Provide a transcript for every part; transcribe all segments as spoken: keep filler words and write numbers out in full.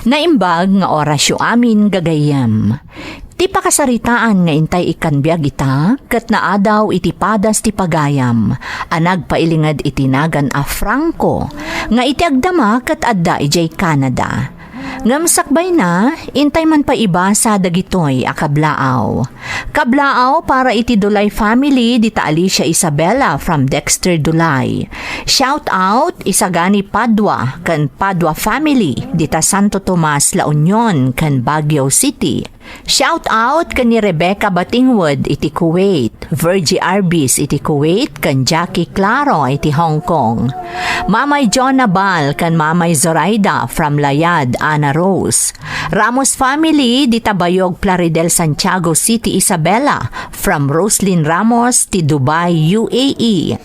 Naimbag nga orasyo amin gagayyem. Ti pakasaritaan nga intay ikkan biag ita, ket naadaw iti padas ti pagayam, a nagpailinged iti nagan a Franco, nga iti agdama ket adda idiay Canada. Ngem sakbayna, intay man pay ibasa dagitoy a kablaaw. Kablaaw para iti Dulay family dita Alicia Isabela from Dexter Dulay. Shout out, Isagani Padua ken Padua family dita Santo Tomas, La Union ken Baguio City. Shout out ken ni Rebecca Batingwood iti Kuwait, Virgie Arbis iti Kuwait, ken Jackie Claro iti Hong Kong. Mamay John Nabal ken Mamay Zoraida from Layad, Ana Rose. Ramos family dita Bayog, Plaridel, Santiago City, Isabela from Roslyn Ramos ti Dubai, U A E.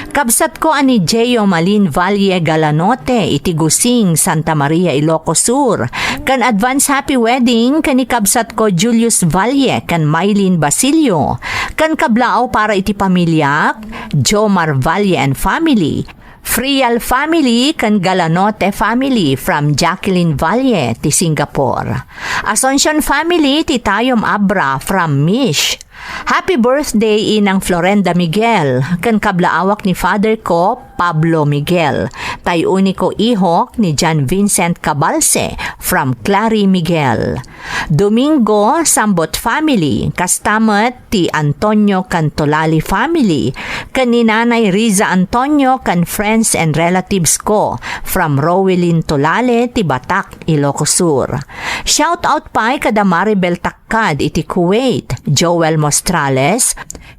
Kabsatko a ni Geo Malin Valle Galanote iti Gusing, Santa Maria, Ilocos Sur. Ken advance happy wedding ken ni kabsatko Julius Valle ken Mylene Basilio. Ken kablaaw para iti pamiliak, Jomar Valle and family. Frial family ken Galanote family from Jacqueline Valle ti Singapore. Asuncion family ti Tayom Abra from Mish. Happy birthday, Inang Florenda Miguel, ken kablaawak ni father ko, Pablo Miguel, tay uniko ihok ni John Vincent Cabalse from Clary Miguel. Domingo, Sambot family, kasta met ti Antonio Cantolali family, ken ni Nanay Riza Antonio ken friends and relatives ko from Rowelyn Tolale ti Batac, Ilocos Sur. Shout out pay kada Maribel Takkad iti Kuwait, Joel Mostrales,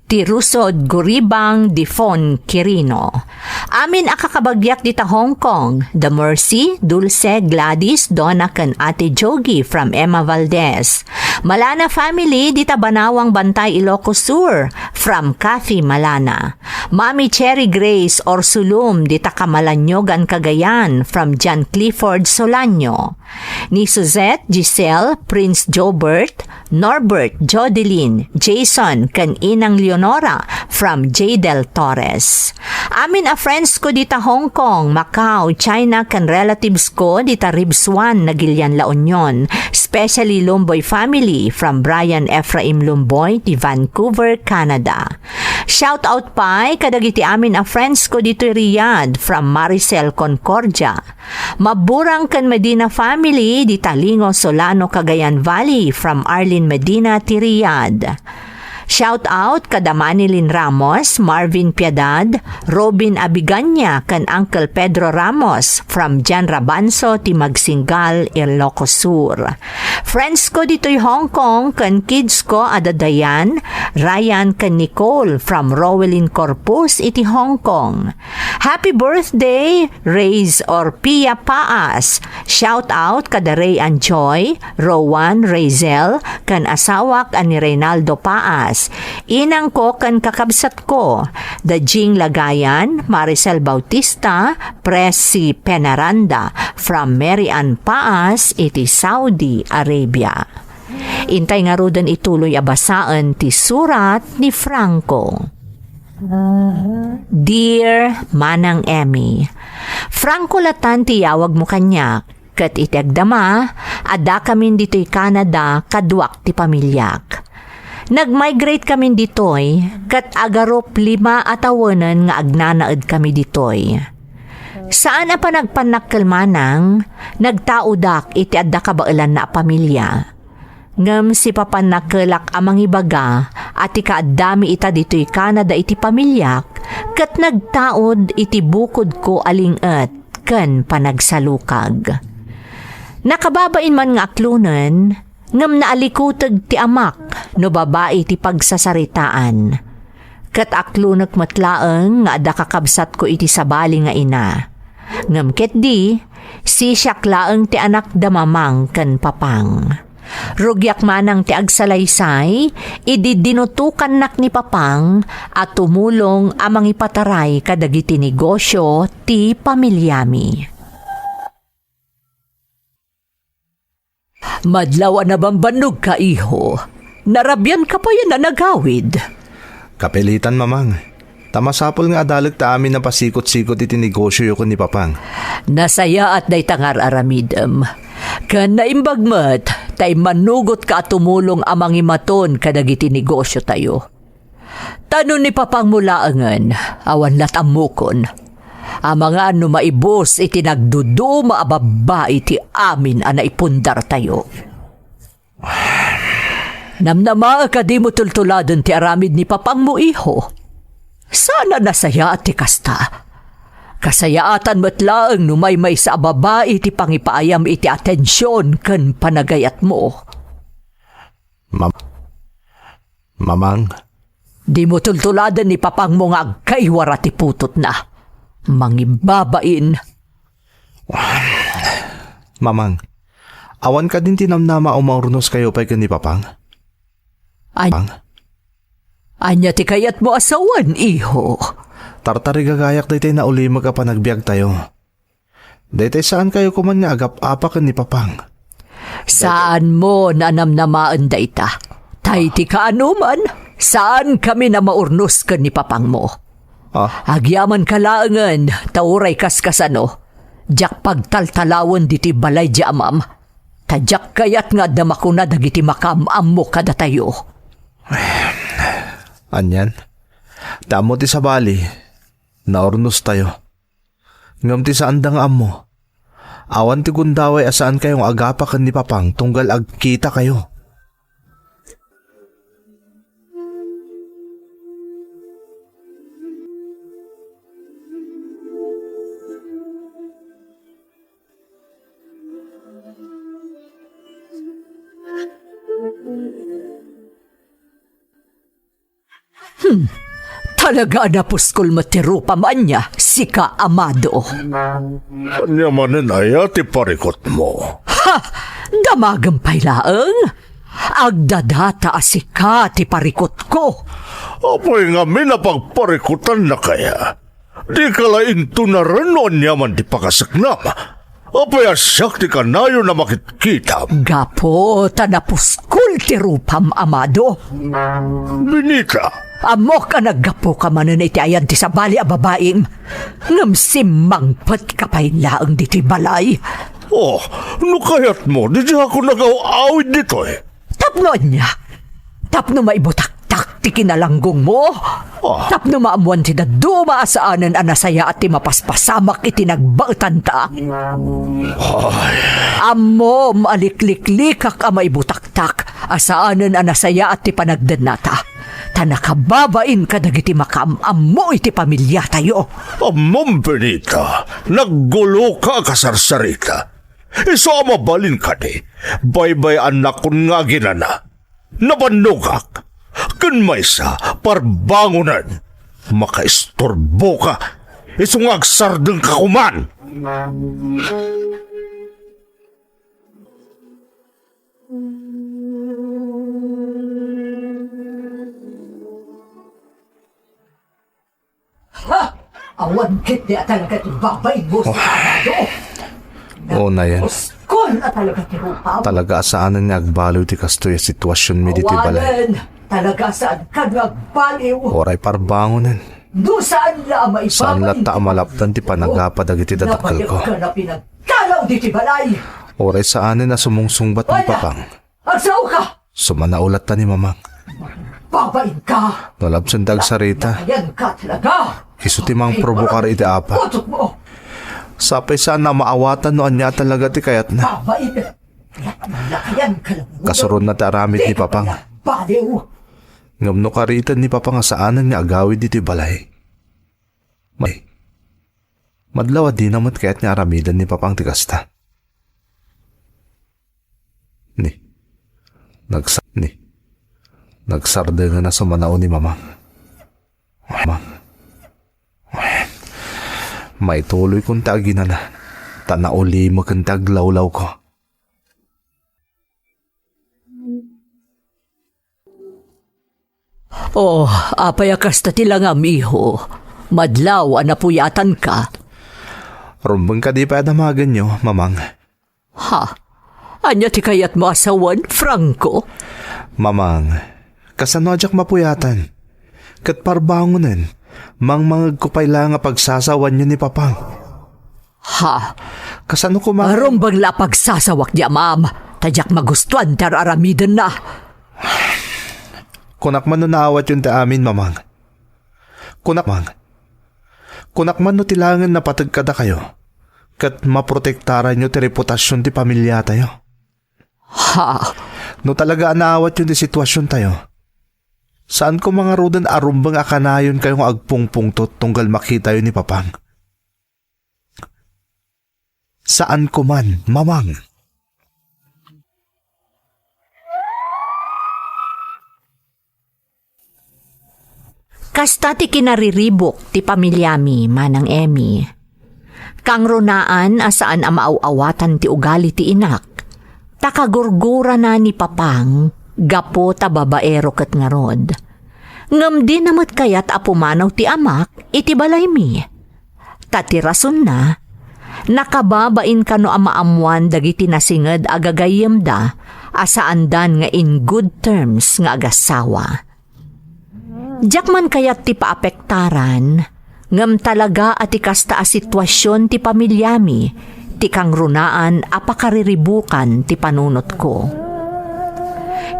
ti Rusod Guribang, Difon Quirino. Amin a kakabagiak dita Hong Kong, The Mercy, Dulce, Gladys, Donna ken Ate Jogi from Emma Valdez. Malana family dita Banawang Bantay, Ilocos Sur from Kathy Malana. Mami Cherry Grace Orsulum dita Kamalanyogan, Cagayan from John Clifford Solanio. Ni Suzette, Giselle, Prince Jobert, Norbert, Jodeline, Jason, ken Inang Leonora from Jadel Torres. Amin a friends ko dita Hong Kong, Macau, China, ken relatives ko dita Ribsuan, Nagilian, La Union, especially Lumboy family from Brian Ephraim Lumboy ti Vancouver, Canada. Shout out pay kadagiti amin a friends ko ditoy Riyadh from Maricel Concordia. Maburang ken Medina family dita Lingo, Solano, Cagayan Valley from Arlene Medina ti Riyadh. Shout out kada Manilyn Ramos, Marvin Piedad, Robin Abigania, ken Uncle Pedro Ramos from Jan Rabanso ti Magsinggal, Ilocos Sur. Friends ko ditoy Hong Kong ken kids ko a da Diane, Ryan, ken Nicole from Rowelyn Corpus iti Hong Kong. Happy birthday, Reyes or Pia Paas. Shout out kada Ray and Joy, Rowan, Razel, ken asawak a ni Reynaldo Paas. Inang ko ken kakabsat ko, da Jing Lagayan, Maricel Bautista, Presi Penaranda, from Mary Ann Paas iti Saudi Arabia. Intay ngaruden ituloy a basaen ti surat ni Franco. Dear Manang Emmy, Franco latan ti iyawagmo kaniak, ket iti agdama, addakamin ditoy Canada kaduak ti pamiliak. Nag-migrate kamin ditoy, ket agarup lima a tawenen nga agnanaedkami ditoy. Saan a panagpannakkel manang, nagtaodak iti adda kabaelanna a pamilia. Ngem sipapannakkelak a mangibaga a ti kaaddami ita ditoy Canada iti pamiliak, ket nagtaod iti bukodko a ling-et ken panagsalukag. Nakababain man nga aklonen, ngem naalikuteg ti amak no babai ti pagsasaritaan. Ket aklonek met laeng nga adda kakabsatko iti sabali nga ina. Ngem ketdi, sisiak laeng ti anak da mamang ken papang. Rugiak manang ti agsalaysay idi dinutokannak ni papang a tumulong a mangipataray kadagiti negosio ti pamiliami. Madlaw a nabambannogka, iho. Narabianka pay a nanagawid. Kapilitan, mamang. Ta masapul nga adalek ta amin a pasikot-sikot iti negosioyo ken ni papang. Nasayaat dayta nga ar-aramidem. Ken naimbag met ta immanugotka a tumulong a mangimaton kadagiti negosiotayo. Ta no ni papangmo laengen, awan lat ammokon. Amangan no maibus iti nagduduma a babbai ti amin a naipundartayo. Namnamaek a dimo tultuladen ti aramid ni papangmo, iho. Saan a nasayaat ti kasta. Kasayaatan met laeng no maymaysa a babai ti pangipaayam iti atension ken panagayatmo. Mam-, Mamang. Dimo tultuladen ni papangmo nga agkaiwara ti putotna. Mangibabain. Mamang, awan kadin ti namnama a umaurnoskayo pay ken ni papang? An-, Pang? Ania ti kayatmo a sawen, iho? Tartarigagayak daytoy naulimek a panagbiagtayo. Daytoy saankayo koman nga agap-apa ken ni papang. Saanmo a namnamaen dayta. Ta iti kaanoman, saankami a maurnos ken ni papangmo. Ah. Agyamanka laengen, ta uray kaskasano, diak pagtaltalawen ditoy balay diay amam. Ta diak kayat nga adda makuna dagiti makaam-ammo kadatayo. Anian? Ta ammo ti sabali, naurnostayo. Ngem ti saanda nga ammo, awan ti gundaway a saankayo nga agapa ken ni papang tunggal agkitakayo. Hmm. Talaga a napuskol met ti rupam ania, sika, Amado. Ania manen aya ti parikutmo? Ha! Damagem pay laeng? Agdadata a sika ti parikutko. Apay ngamin a pagparikutannak aya? Dika la intunaren no aniaman ti pakaseknam. Apay a siak ti kanayon a makitkitam? Gapu ta napuskol ti rupam, Amado. Benita. Ammok a naggapuka manen iti ayan ti sabali a babaim. Ngem simmangpetka pay laeng ditoy balay. Oh, no kayatmo, diakon agaw-awid ditoy. Tapno ania? Tapno maibutaktak ti kinalanggongmo? Ah. Tapno maammoan ti dadduma a saanen a nasayaat ti mapaspasamak iti nagbaetanta? Ay. Ammom a likliklikak a maibutaktak a saanen a nasayaat ti panagdennata. Ta nakababain kadagiti makaam-ammo iti pamiliatayo. Ammom, Benita, nagguloka a kasarsarita. Isu a mabalin kadi, baybay-annakon nga aginana. Nabannogak. Ken maysa, parbangonen. Makaisturboka. Isu nga agsardengka koman. Ha! Awan ketdi a talaga ti babainmo, Amado. Oh, Nayan. Napuskol a talaga ti rupam. Talaga a saanen nga agbaliw ti kastoy a situasionmi ditoy balay. Awanen. Talaga a saanka nga agbaliw. Uray parbangonen. No saan la a maibabain. Saan latta a malapdan ti panagapa dagiti dadakkelko. Nabayag ka na pinagdalaw ditoy balay. Uray saanen a sumungsungbat ni Papang. Agsaoka! Sumanaw latta ni Mamang. Babainka! No labsenta agsarita, nakayanka talaga. Isu ti mangprobokar iti apa. Utot mo! Sapay saan a maawatan no ania talaga ti kayatna. Babain! Nakayanka lang. Kasuronna ti aramid ni Papang. Baliw! Ngem no kariten ni Papang a saanen nga agawid ditoy balay, ma-, madlaw a dina met kayat nga aramiden ni Papang ti kasta. Ni. Nagsa-, ni. Nagsardengen a sumanaw ni Mamang. Mamang. Maituloykon ti aginana, ta naulimeken ti aglawlawko. Oh, apay a kasta ti langam, iho? Madlaw a napuyatanka. Rumbeng kadi pay a damagenyo, Mamang. Ha? Ania ti kayatmo a sawen, Franco? Mamang, kasano a diak mapuyatan? Ket parbangonen, mangmangegko pay la nga pagsasawanyo ni Papang. Ha? Kasano koma? Arumbeng la a pagsasawak di amam, ta diak magustuan ti ar-aramidenna. Kunak man no naawatyon ti amin, Mamang. Kunak man. Kunak man no ti laengen napateg kadakayo, ket maprotektaranyo ti reputasion ti pamiliatayo. Ha? No talaga a naawatyo ti situasiontayo, saanko ngaruden a rumbeng a kanayonkayo nga agpungpungtot tunggal makitayo ni Papang. Saanko man, Mamang. Kasta ti kinariribuk ti pamiliami, Manang Emmy. Kangrunaan a saan a maaw-awatan ti ugali ti inak, ta kagurgurana ni Papang gapu ta babaero ket ngarud. Ngem dina met kayat a pumanaw ti amak iti balaymi. Ta ti rasonna, nakababain kano a maammoan dagiti nasinged a gagayyemda a saandan nga in good terms nga agassawa. Diak man kayat ti paapektaran, ngem talaga a ti kasta a situasion ti pamiliami ti kangrunaan a pakariribukan ti panunotko.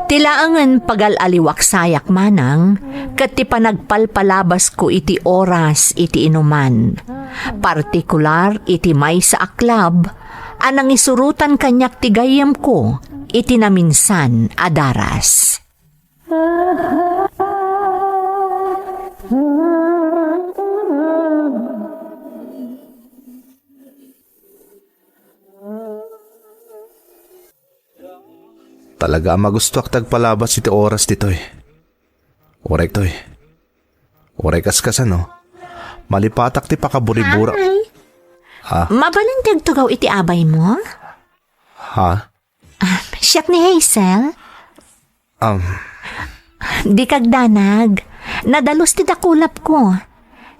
Ti laengen pagal-aliwak sayak manang ket ti panagpalpalabasko iti oras iti inuman, partikular iti maysa a club a nangisurotan kaniak ti gayyemko iti naminsan a daras. Talaga a magustoak ti agpalabas iti oras ditoy. Uray toy. Uray kaskasano, malipatak ti pakaburibura. Ay. Ah? Mabalin ti agtugaw iti abaymo? Ha? Ah, siak ni Hazel. Um. Dika agdanag. Nadalus ti dakulapko.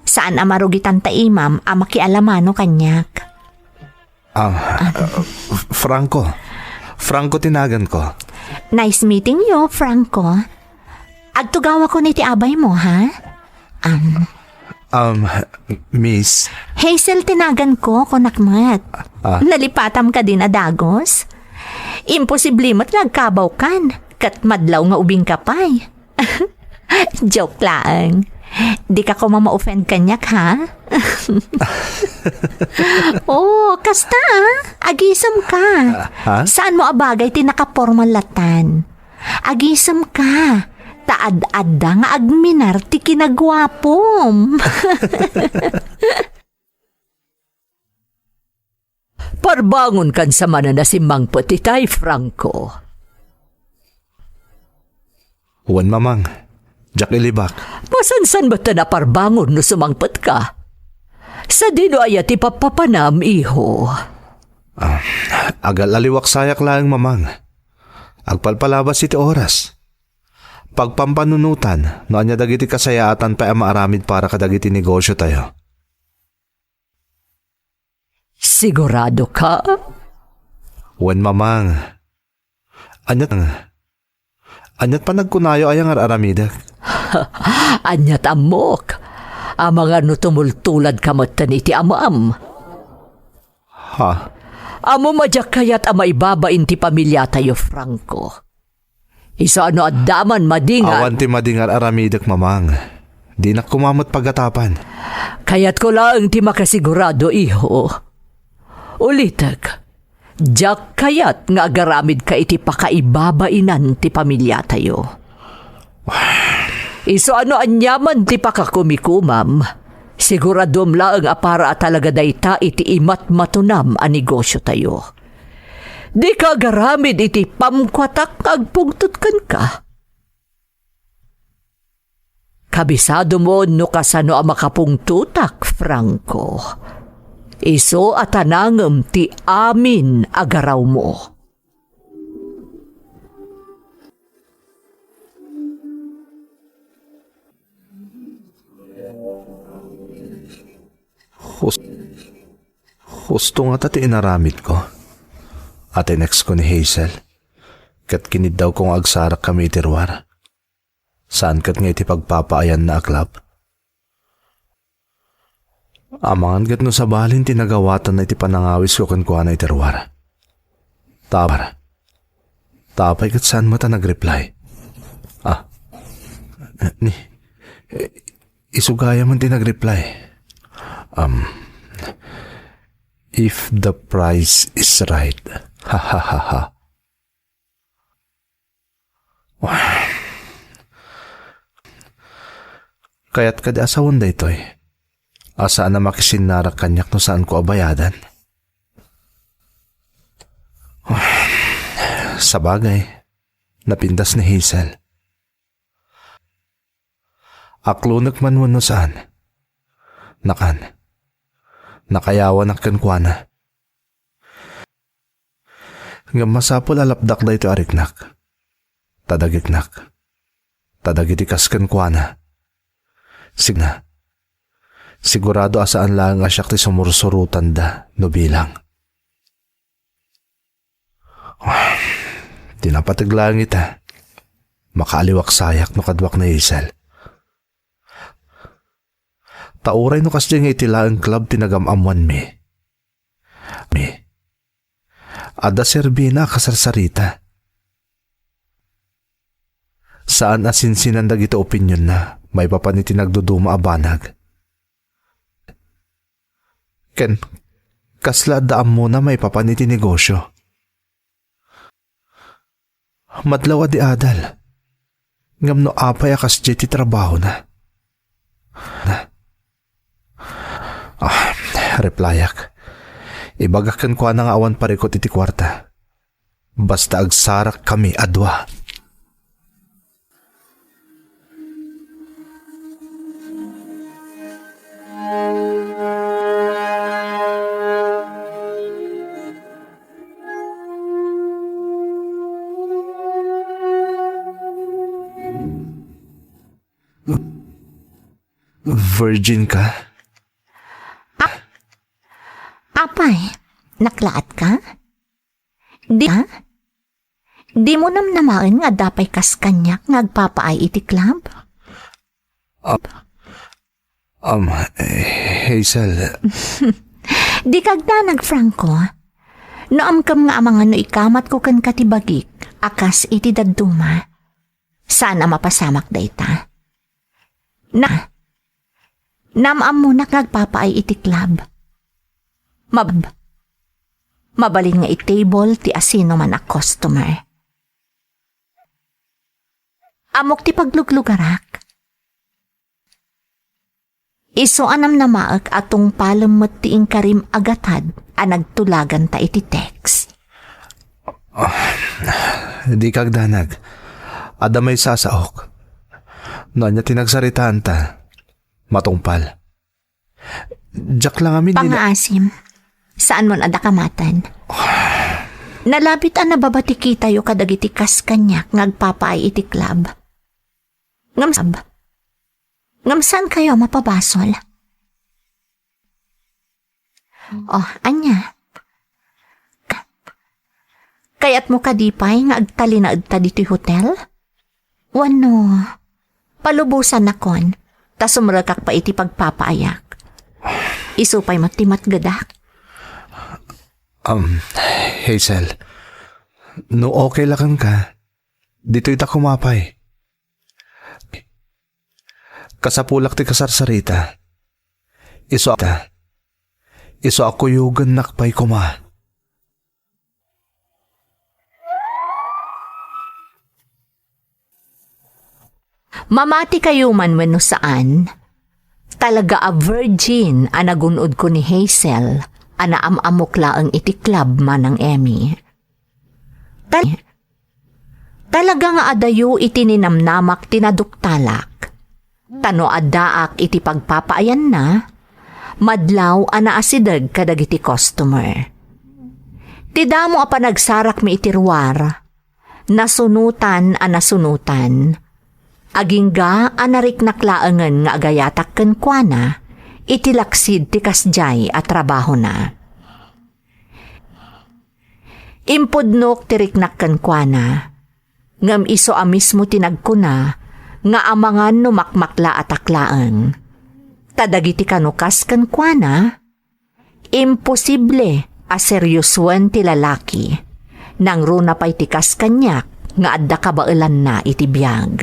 Saan a marugitan ta imam a makialamano kaniak. Ah, uh, Franco. Franco ti naganko. Nice meeting you, Franco. Agtugawakon iti abaymo, ha? Um, Um, Miss? Hazel ti naganko, kunak met. Ah. Nalipatam kadin a dagus? Imposible met nga agkabawkan, ket madlaw nga ubingka pay. Joke laeng. Dika koma ma-offend kaniak, ha? Oh, kasta, ah. Agisemka. Ah, ha? Saanmo a bagay ti nakapormal latan? Agisemka, ta ad-adda nga agminar ti kinaguapom. Parbangonkan sa manen a simmangpet itay, Franco. Wen, Mamang. Diak ilibak. Masansan met ta naparbangon no sumangpetka. Sadino aya ti pappapanam, iho? Ah, agal-aliwak sayak laeng, Mamang. Agpalpalabas iti oras. Pagpampanunotan no ania dagiti kasayaatan pay a maaramid para kadagiti negosiotayo. Sigurado ka? Wen, Mamang. Aniat, aniat panagkunayo aya nga ar-aramidek? Aniat ammok. Amangan no tumultuladka metten iti amam. Ha? Ammom a diak kayat a maibabain ti pamiliatayo, Franco. Isu a no adda man madi nga... Awan ti madi nga ar-aramidek, Mamang. Dinak koma met pagatapan. Kayatko laeng ti makasigurado, iho. Ulitek, diak kayat nga agaramidka iti pakaibabainan ti pamiliatayo. Isu a no aniaman ti pakakumikomam, siguradom laeng a para a talaga dayta iti imatmatonam a negosiotayo. Dika agaramid iti pamkuatak nga agpungtot kenka. Kabisadom no kasano a makapungtotak, Franco. Isu a tanangem ti amin a garawmo. Hus-, husto ngata ti inaramidko. Atineksko ni Hazel, ket kiniddawko nga agsarakkami iti ruar. Saan ket nga iti pagpapaayanna a club. Amangan ket no sabali ti nagawatanna iti panangawisko kenkuana iti ruar. Tapar. Tapay ket saan met a nag-reply. Ah. Ni, isu gayam ti nag-reply. Um, if the price is right. Ha, ha, ha, ha. Kayat kadi a sawen daytoy? A saan a makisinnarak kaniak no saanko a bayadan? Sabagay, napintas ni Hazel. Aklonek man wenno saan. Nakan. Nakayawanak kenkuana. Ngem masapul a lapdak daytoy a riknak. Ta dagiknak. Ta dagiti kas kenkuana. Signa. Sigurado a saan laeng a siak ti sumursurotanda no bilang. Ti napateg laeng ita, makaaliwak sayak no kaduak ni Hazel. Ta uray no kasdiay nga iti laeng club ti nagam-ammoanmi. Mi. Adda serbina a kasarsarita. Saan a sinsinan dagiti opinionna maipapan iti nagduduma a banag. Ken kasla adda ammona maipapan iti negosyo. Madlaw a di adal. Ngem no apay a kasdiay ti trabahona? Na. Ah, replyak. Ibagak kenkuana nga awan parikut iti kuarta. Basta agsarakkami a dua. Virgin ka? A-, apay, naklaat ka? Di, ha? Dimo namnamaen nga adda pay kas kaniak nga agpapaay iti club? Um, um, Hazel. Dika agdanag, Franco. No amkem nga amangan no ikamatko kenka ti bagik a kas iti dadduma, saan a mapasamak dayta. Na, naam-ammonak nga agpapaay iti club. Mab-, mabalin nga i-table ti asinoman a customer. Ammok ti pagluglugarak. Isu a namnamaek a tungpalem met ti inkarim a gatad a nagtulaganta iti text. Ah, dika agdanag. Adda maysa a saok. No ania ti nagsaritaanta, matungpal. Diak la ngamin nila- Pangaasim. Saan mon adda kamatan? Nalabit a nababatikitayo kadagiti kas kaniak nga agpapaay iti club. Ngem sab-, ngem saan kayo mapabasol? Oh, ania? Ka-, kayatmo kadi pay nga agtalinaedta ditoy hotel? Wenno, palubosannakon, ta sumrekak pay iti pagpapaayak. Isu pay met ti matgedak. Um, Hazel, no okay la kenka, ditoy ta kumapay. Kasapulak ti kasarsarita. Isu a, isu a kuyogennak pay koma. Mamati kayo man wenno saan, talaga a virgin a nagun-odko ni Hazel a naam-ammok laeng iti club, Manang Emmy. Tal-, talaga nga adayo iti ninamnamak ti naduktalak. Ta no addaak iti pagpapaayanna, madlaw a naasideg kadagiti customer. Ti damo a panagsarakmi iti ruar, nasunotan a nasunotan. Agingga a nariknak laengen nga agayatak kenkuana iti laksid ti kasdiay a trabahona. Impudnok ti riknak kenkuana, ngem isu a mismo ti nagkuna nga amangan no makmaklaatak laeng. Ta dagiti kanukas kenkuana, imposible a seriosoen ti lalaki. Nangruna pay ti kas kaniak nga adda kabaelanna iti biag.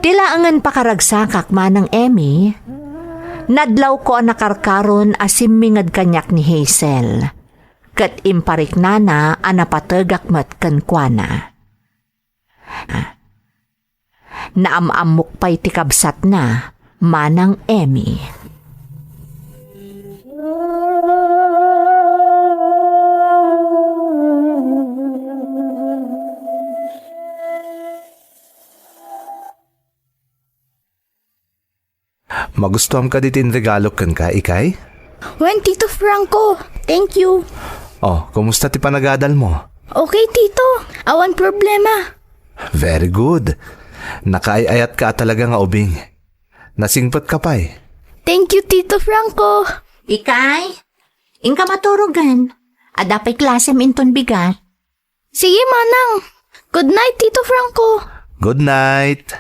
Ti laengen pakaragsakak, Manang Emmy, nadlawko a nakarkaron a simminged kaniak ni Hazel, ket impariknana a napategak met kenkuana. Naam-ammok pay ti kabsatna, Manang Emmy. Magustuam kadi ti inregalok kenka, ikay? Wen, Tito Franco. Thank you. Oh, kumusta ti panagadal mo? Okay, Tito. Awan problema. Very good. Nakaay-ayat ka talaga nga ubing. Nasingpet ka pay. Thank you, Tito Franco. Ikay, inka maturogen. Adda pay klasem inton bigat. Sige, Manang. Good night, Tito Franco. Good night.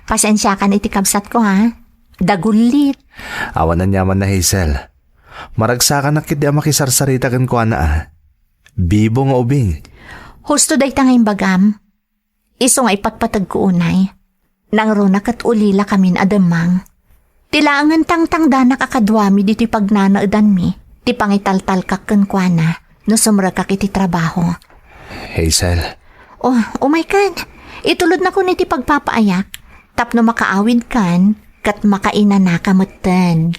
Pasensiakan iti kabsatko, ha? Dagullit. Awan aniamanna, Hazel. Maragsakanak ketdi a makisarsarita kenkuana, a. Bibo nga ubing. Husto dayta nga imbagam. Isu nga ipatpategko unay. Nangruna ket ulilakamin a demmang. Ti laengen tangtangdanak a kaduami ditoy pagnanaedanmi ti pangitaltalkak kenkuana no sumrekak iti trabaho. Hazel. Oh, umaykan. Itulodnakon iti pagpapaayak tapno makaawidkan ket makainanaka metten.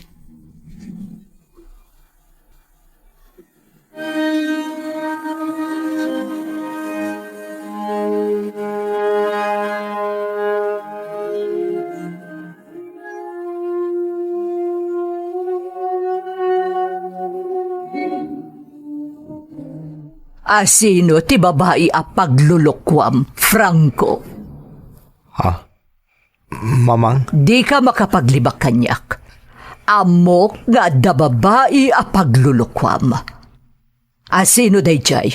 Asino ti babai a paglulukuam, Franco? Ha? Mamang? Dika makapaglibak kaniak. Ammok nga adda babai a paglulukuam. Asino daydiay?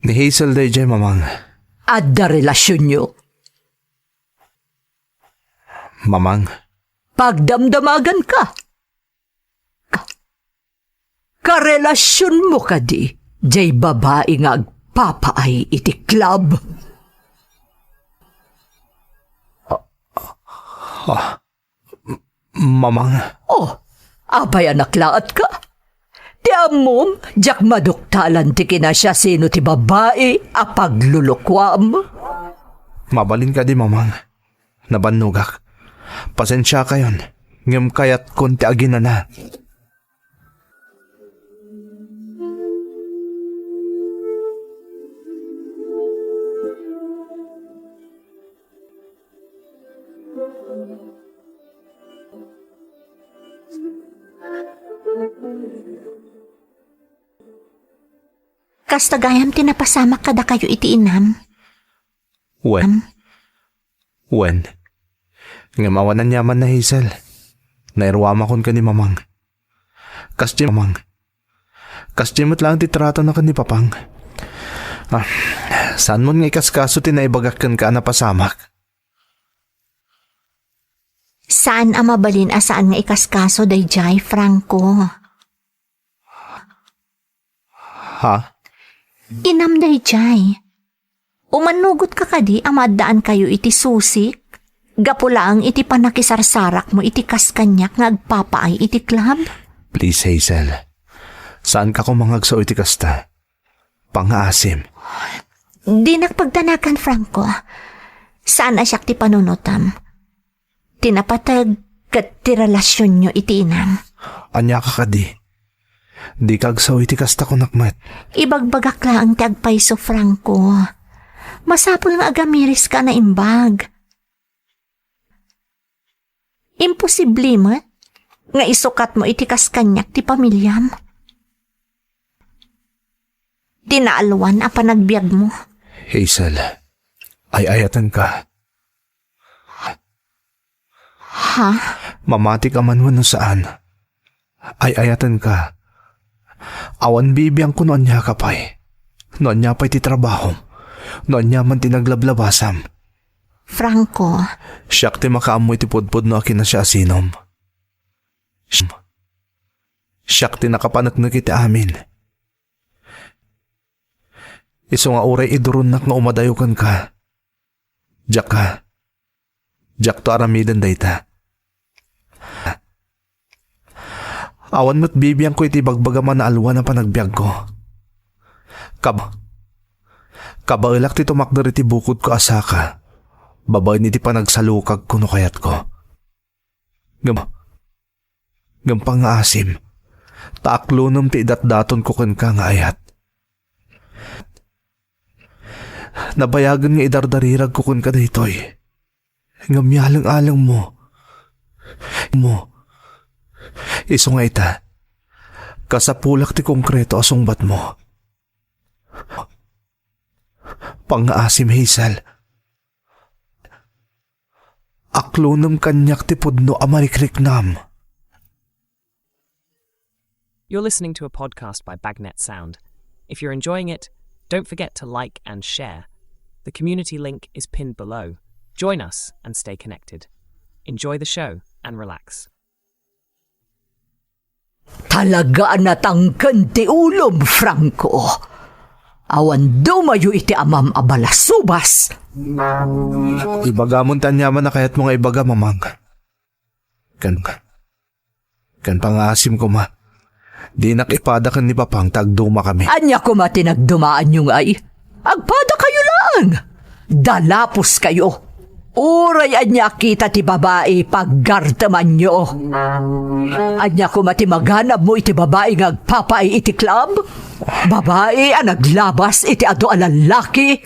Ni Hazel daydiay, Mamang. Adda relasionyo? Mamang. Pagdamdamaganka. Ka-, karelasionmo kadi jay babai nga agpapaay iti club? Ah, ah, Mamang. Oh, apay a naklaatka? Ti ammom, diak maduktalan ti kinasiasino ti babai a paglulukuam. Mabalin kadi, Mamang. Nabannogak. Pasensiakayon, ngem kayatkon ti aginana. Kasta gayam ti napasamak kadakayo iti inam. Wen. Am? Wen. Ngem awan aniamanna, Hazel. Nairuamakon ken ni Mamang. Kasdi Mamang. Kasdi met laeng ti tratona ken ni Papang. Ah, saanmon nga ikaskaso ti naibagak kenka a napasamak? Saan a mabalin a saan nga ikaskaso daydiay, Franco. Ha? Inam daydiay. Umannugotka kadi a maaddaankayo iti susik? Gapu laeng iti pannakisarsarakmo iti kas kaniak nga agpapaay iti club? Please, Hazel. Saanka koma nga agsao iti kasta. Pangngaasim. Dinak pagdanagan, Franco. Saan a siak ti panunotam. Ti napateg ket ti relasionyo iti inam. Ania ka kadi? Dika agsao iti kasta, kunak met. Ibagbagak laeng ti agpayso, Franco. Masapul nga agamiriska a naimbag. Imposible met nga isukatmo iti kas kaniak ti pamiliam. Ti naalwan a panagbiagmo. Hazel, ay-ayatenka. Ha? Mamatik a man wenno saan. Ay-ayatenka. Awan bibiangko no ania ka pay. No ania pay ti trabahom. no aniaman ti naglablabasam. Franco. Siak ti makaammo iti pudpudno a kinasiasinom. Siak, siak ti nakapaneknek iti amin. Isu nga uray iduronnak nga umadayo kenka. Diak ka. Diakto aramiden dayta. Awan met bibiangko iti ibagbagam a naalwan a panagbiagko. Kab-, kabaelak ti tumakder iti bukodko a saka, babaen iti panagsalukagko no kayatko. Ngem, ngem pangngaasim, ta aklonem ti idatdatonko kenka nga ayat. Nabayagen nga idardariragko kenka daytoy. Ngem yaleng-alengmo. Mo. Isu nga ita, kasapulak ti konkreto a sungbatmo. Pangngaasim, Hazel. Aklonem kaniak ti pudno a marikriknam. You're listening to a podcast by Bagnet Sound. If you're enjoying it, don't forget to like and share. The community link is pinned below. Join us and stay connected. Enjoy the show and relax. Talaga a natangken ti ulom, Franco. Awan dumayo iti amam a balasubas. Ibagamon ti aniaman a kayatmo nga ibaga, Mamang. Ken, ken pangngaasim koma, dinak ipada ken ni Papang ta agdumakami. Ania koma ti nagdumaanyo ngay? Agpadakayo laeng. Dalaposkayo. Uray ania a kita ti babai, paggartemanyo. Ania koma ti maganabmo iti babai nga agpapaay iti club? Babai a naglabas iti adu a lallaki?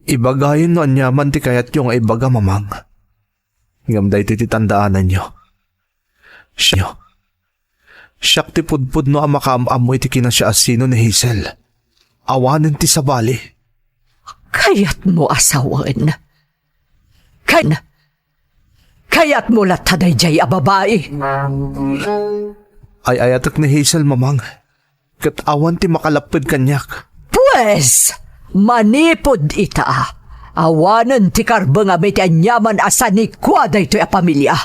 Ibagayon no aniaman ti kayatyo nga ibaga, Mamang. Ngem daytoy ti tandaananyo. Siak, siak ti pudpudno a makaam-ammo iti kinasiasino ni Hazel. Awanen ti sabali. Kayatmo a sawen? Kan, kayatmo latta daydiay a babai? Ay-ayatek ni Hazel, Mamang. Ket awan ti makalapped kaniak. Pues, manipud ita, awanen ti karbengam iti aniaman a sanikua daytoy a pamilia.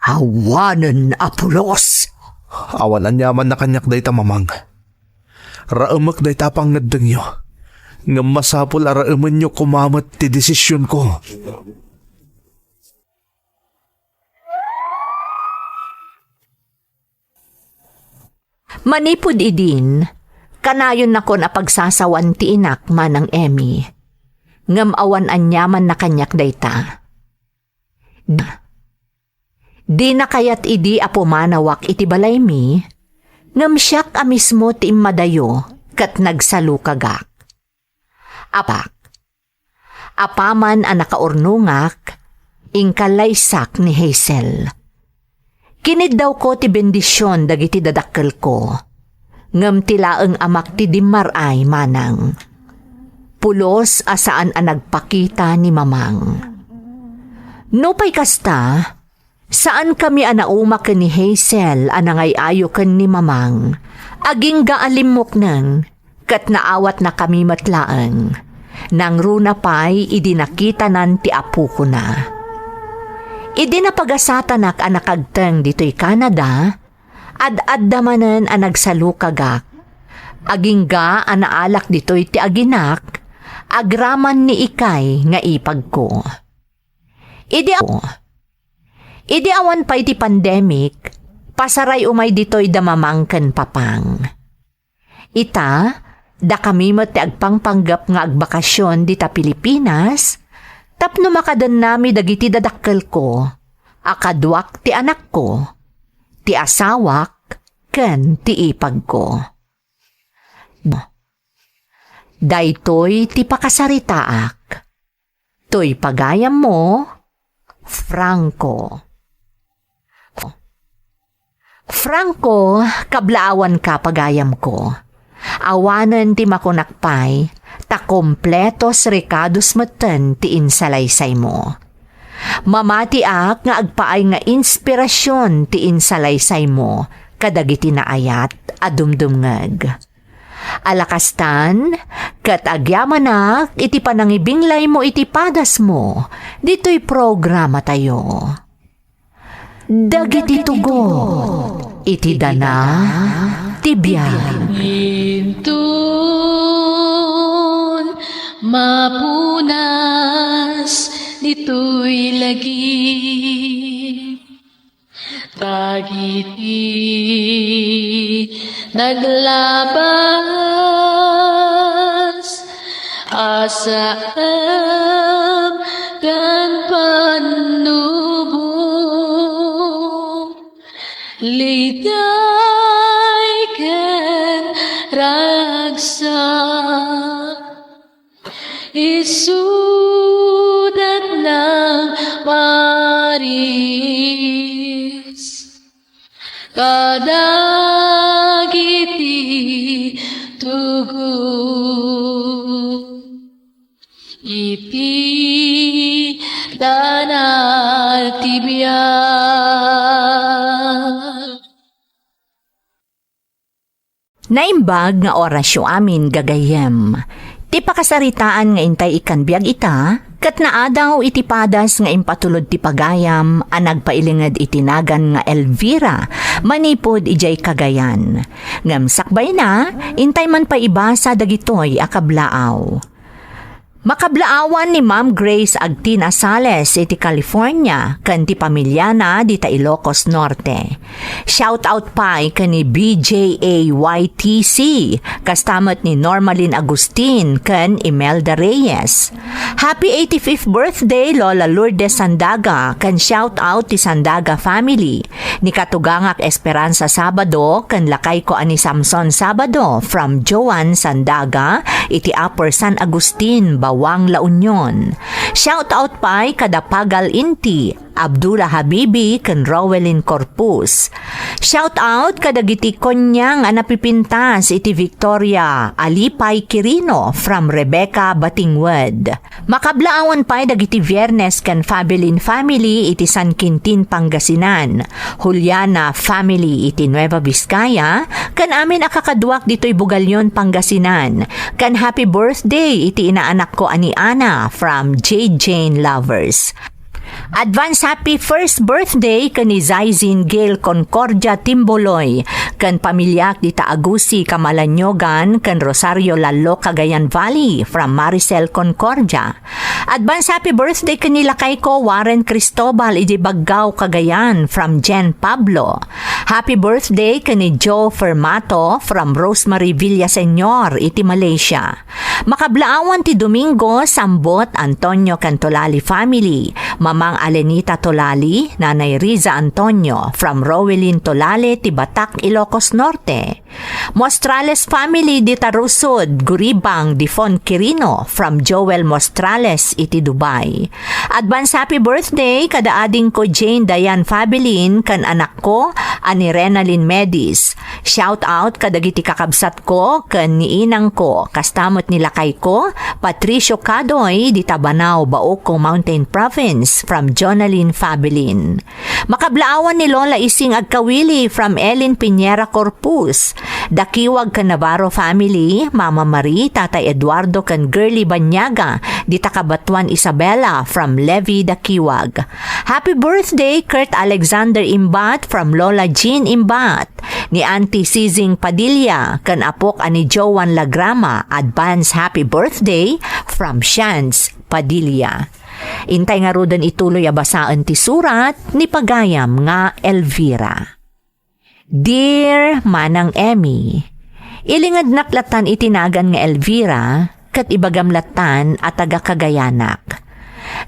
Awanen a pulos. Awan aniamanna kaniak dayta, Mamang. Raemek dayta a pangngeddengyo. Ngem masapul a raemenyo koma met ti desisionko. Manipud idin, kanayonnakon a pagsasawan ti inak, Manang Emmy. Ngem awan aniamanna kaniak dayta. Dina kayat idi a pumanawak iti balaymi, ngem siak a mismo ti immadayo ket nagsalukagak. Apak, apaman a nakaurnongak, inkallaysak ni Hazel. Kiniddawko ti bendision dagiti dadakkelko, ngem ti laeng amak ti dimmar-ay, Manang. Pulos a saan a nagpakita ni Mamang. Nupay kasta, saankami a nauma ken ni Hazel a nangay-ayo ken ni Mamang, agingga a limmuknen, ket naawatnakami met laeng. Nangruna pay idi nakitanan ti apokona. Idi napagasatanak a nakagteng ditoy Canada, ad-adda manen a nagsalukagak. Agingga a naalak ditoy ti aginak, agraman ni Ikay nga ipagko. Idi a-, idi awan pay ti pandemic, pasaray umay ditoy da Mamang ken Papang. Ita, dakami met ti agpangpanggep nga agbakasyon dita Pilipinas, tapno makadennami dagiti dadakkelko, a kaduak ti anakko, ti asawak, ken ti ipagko. Daytoy ti pakasaritaak. Toy pagayammo, Franco. Franco, kablaawanka, pagayamko. Awanen ti makunak pay, ta kompletos rekados metten ti insalaysaymo. Mamatiak nga agpaay nga inspirasyon ti insalaysaymo kadagiti naayat a dumdumngeg. Ala kastan, ket agyamanak iti panangibinglaymo iti padasmo, ditoy programatayo. Dagiti tugot iti dana ti biag. Inton mapunas ditoy lagip, dagiti naglabas, asam ken pannubo, liday ken ragsak. Isudat nang maris kadagiti tugot iti dana ti biag. Naimbag nga orasyo amin, gagayyem. Ti pakasaritaan nga intay ikkan biag ita, ket naadaw iti padas nga impatulod ti pagayam a nagpailinged iti nagan nga Elvira, manipud idiay Cagayan. Ngem sakbayna, intay man pay ibasa dagitoy a kablaaw. Makablaawan ni Ma'am Grace Agtina Sales iti California ken ti pamiliana dita Ilocos Norte. Shout out pay ken ni B J A Y T C, kasta met ni Normalin Agustin ken Imelda Reyes. Happy eighty-fifth birthday, Lola Lourdes Sandaga, ken shout out ti Sandaga family. Ni katugangak Esperanza Sabado ken lakayko a ni Samson Sabado from Joan Sandaga iti Upper San Agustin, Bawang, La Union. Shout out pay kada Pagal Inti, Abdullah Habibi ken Rowelyn Corpus. Shout out kadagiti koniang a napipintas iti Victoria, Alipay Quirino from Rebecca Batingwed. Makablaawan pay dagiti Viernes ken Fabelin family iti San Quintin, Pangasinan, Juliana family iti Nueva Vizcaya, ken amin a kakaduak ditoy Bugallon, Pangasinan, ken happy birthday iti inaanakko a ni Ana from Jade Jane Lovers. Advance happy first birthday ken ni Zaizin Gail Concordia Timboloy ken pamiliak dita Agusi, Camalaniog, ken Rosario Lallo, Cagayan Valley, from Maricel Concordia. Advance happy birthday ken ni lakayko Warren Cristobal idi Baggao, Cagayan, from Jen Pablo. Happy birthday ken ni Joe Fermato from Rosemary Villaseñor iti Malaysia. Makablaawan ti Domingo, Sambot, Antonio ken Tolali family, Mamang Alenita Tolali, Nanay Riza Antonio, from Rowelyn Tolale ti Batak, Ilocos Norte. Mostrales family dita Rusod, Guribang, Difon Quirino, from Joel Mostrales iti Dubai. Advance happy birthday kada adingko Jane Dayan Fabilin ken anakko a ni Renalyn Medis. Shout out kadagiti kakabsatko ken ni inangko, kasta met ni lakayko, Patricio Cadoy, dita Banao, Baoco Mountain Province, from Jonalyn Fabilin. Makablaawan ni Lola Ising Agkawili from Ellen Piñera Corpus. Dakiwag ken Navarro family, Mama Marie, Tatay Eduardo ken Girly Banyaga, dita Cabatuan, Isabela, from Levi Dakiwag. Happy birthday, Kurt Alexander Imbat from Lola Jean Imbat, ni Auntie Sizing Padilla, ken apok a ni Joan Lagrama. Advance happy birthday from Shans Padilla. Intay ngaruden ituloy a basaen ti surat ni pagayam nga Elvira. Dear Manang Emmy, ilingednak lattan iti nagan nga Elvira, ket ibagam lattan a taga-Cagayanak.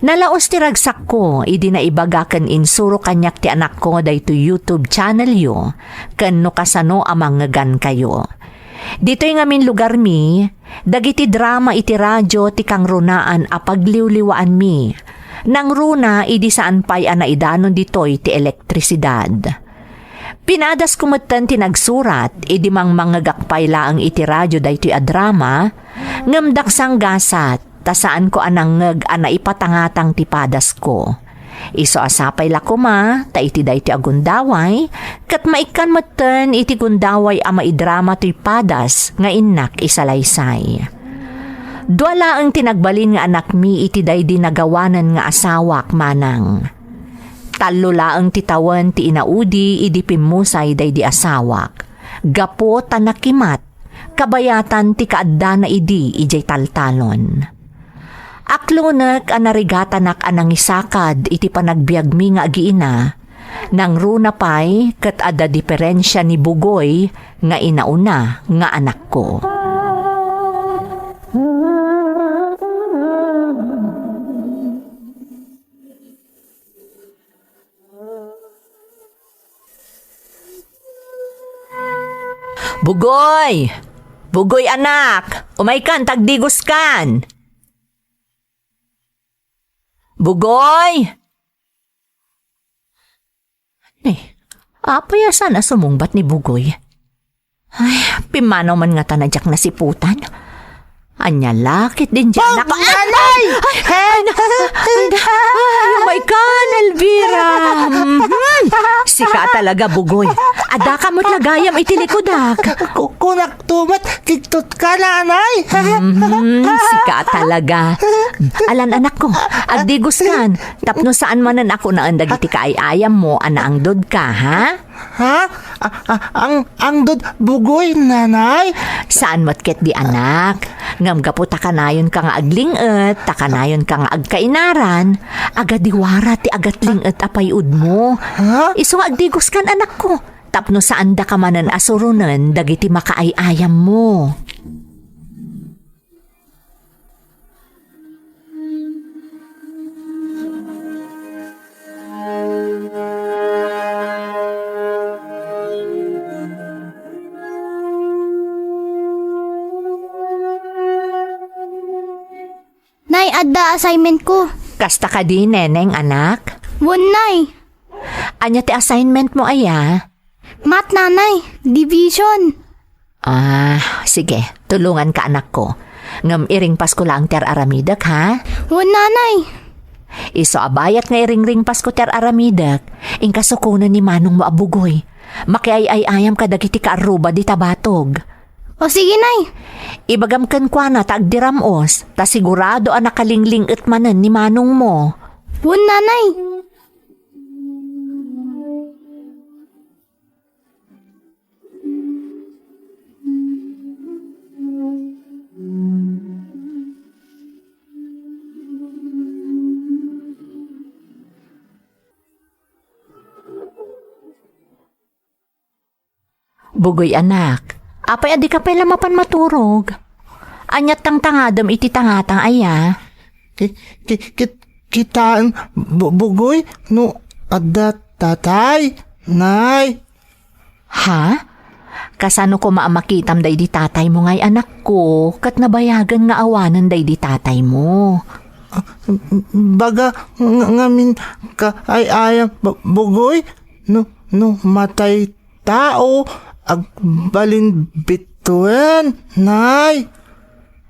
Nalaos ti ragsakko idi naibaga ken insuro kaniak ti anakko daytoy YouTube channelyo, ken no kasano a mangngegankayo. Ditoy ngamin lugarmi, dagiti drama iti radio ti kangrunaan a pagliwliwaanmi. Nangruna idi saan pay a naidanon ditoy ti elektrisidad. Pinadasko metten ti nagsurat idi mangmangngegak pay laeng iti radio daytoy a drama, ngem daksang gasat ta saanko a nangngeg a naipatangatang ti padasko. Isu a sapay la koma ta iti daytoy a gundaway, ket maikkan metten iti gundaway a maidrama toy padas nga innak isalaysay. Dua laeng ti nagbalin nga anakmi iti daydi nagawanen nga asawak manang. Tallo laeng ti tawen ti inaudi idi pimmusay daydi asawak. Gapu ta nakimat, kabayatan ti kaaddana idi idiay taltalon. Aklonek a narigatanak a nangisakad iti panagbiagmi nga agiina, nangruna pay ket adda diperensia ni Bugoy nga inauna nga anakko. Bugoy! Bugoy, anak! Umaykan, tagdigoskan! Bugoy! Ni, apay a saan a sumungbat ni Bugoy? Ay, pimmanaw man ngata a diak nasiputan. Ania la ket diay anak. Nanay! Ay, ay, ay, ay, ay, umaykan, Elvira. Mhm. Sika talaga, Bugoy. Adda ka met la gayam iti likudak. Ku-, kunak tumet, kigtot ka, nanay. Mhm, sika talaga. Alan, anakko, agdigoskan. Tapno saan manen a kunaen dagiti kaay-ayammo a naangdod ka, ha? Ha? A-, a-, ang-, angdod Bugoy, nanay? Saan met ketdi, anak. Ngem gapu ta kanayonka nga agling-et, ta kanayonka nga agkainaran, agadiwara ti agatling-et a pay-udmo. Ha? Isu nga agdigoskan, anakko. Tapno saandaka manen a suronen dagiti makaay-ayammo. Nay, adda assignment ko. Kasta kadi, Neneng, anak? Wen, Nay. Ania ti assignment mo, aya? Math, Nanay. Division. Ah, sige. Tulonganka, anakko. Ngem iringpasko laeng ti ar-aramidek, ha? Wen, Nanay. Isu a bayat nga iringringpasko ti ar-aramidek, inka sukonen ni manongmo a Bugoy. Makiay-ay-ayam kadagiti kaarruba dita batog. O, sige, Nay. Ibagam kenkuana ta agdiram-os, ta sigurado a nakalingling-et manen ni manongmo. Wen, Nanay. Bugoy, anak, apay a dika pay la mapan maturog? Ania't tangtangadem iti tangatang aya? Ki-, ki-, kit-, kitaem, Bu-, Bugoy, no adda tatay, nay. Ha? Kasano koma a makitam daydi tataymo ngay, anakko, ket nabayagen nga awanen daydi tataymo? Ah, baga nga-, ngamin kaay-ayam, Bu-, Bugoy, no, no matay tao, agbalin bituen, nay.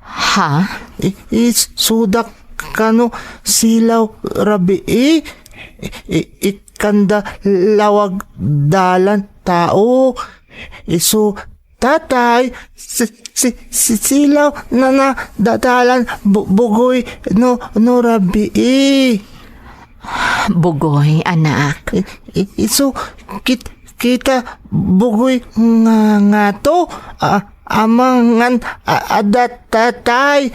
Ha? I-, isuda kano silaw rabii, i-, ikkanda lawag dalan tao, isu tatay, si-, si-, si-, silaw na, na da-, dalan Bu-, Bugoy no, no rabii. Bugoy, anak. I-, i-, isu kit-, kita Bugoy nga, ngato, a-, amangan a-, adda tatay,